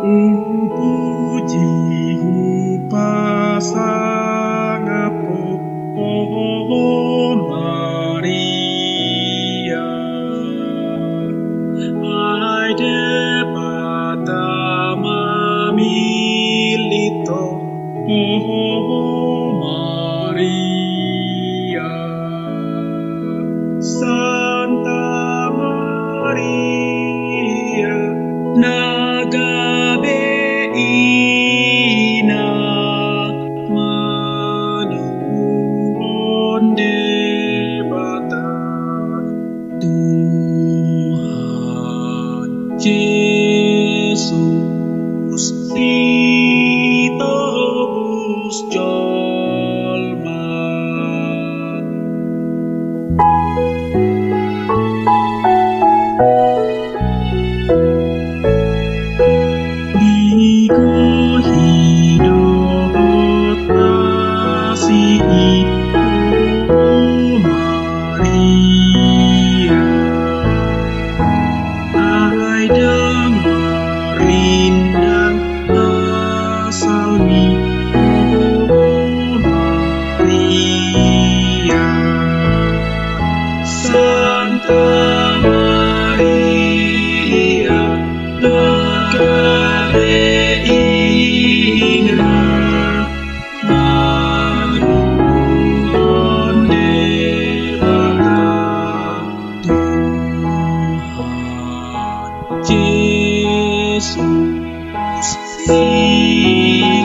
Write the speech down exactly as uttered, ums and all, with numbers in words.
Hupuji hupasangap Ho, Ho, Ho Maria. Ai Debata mamillit Ho, Ho, Ho Maria. Santa Maria na gabe ina, manungkuhon Debata. Tuhan Jesus, sitobus jolma. Di Ho hidohot asi i, Ho Maria. Ai ndang marindang asalmi, Ho Maria. Santa Maria na gabe ina, manungkuhon Debata. Tuhan Jesus, sitobus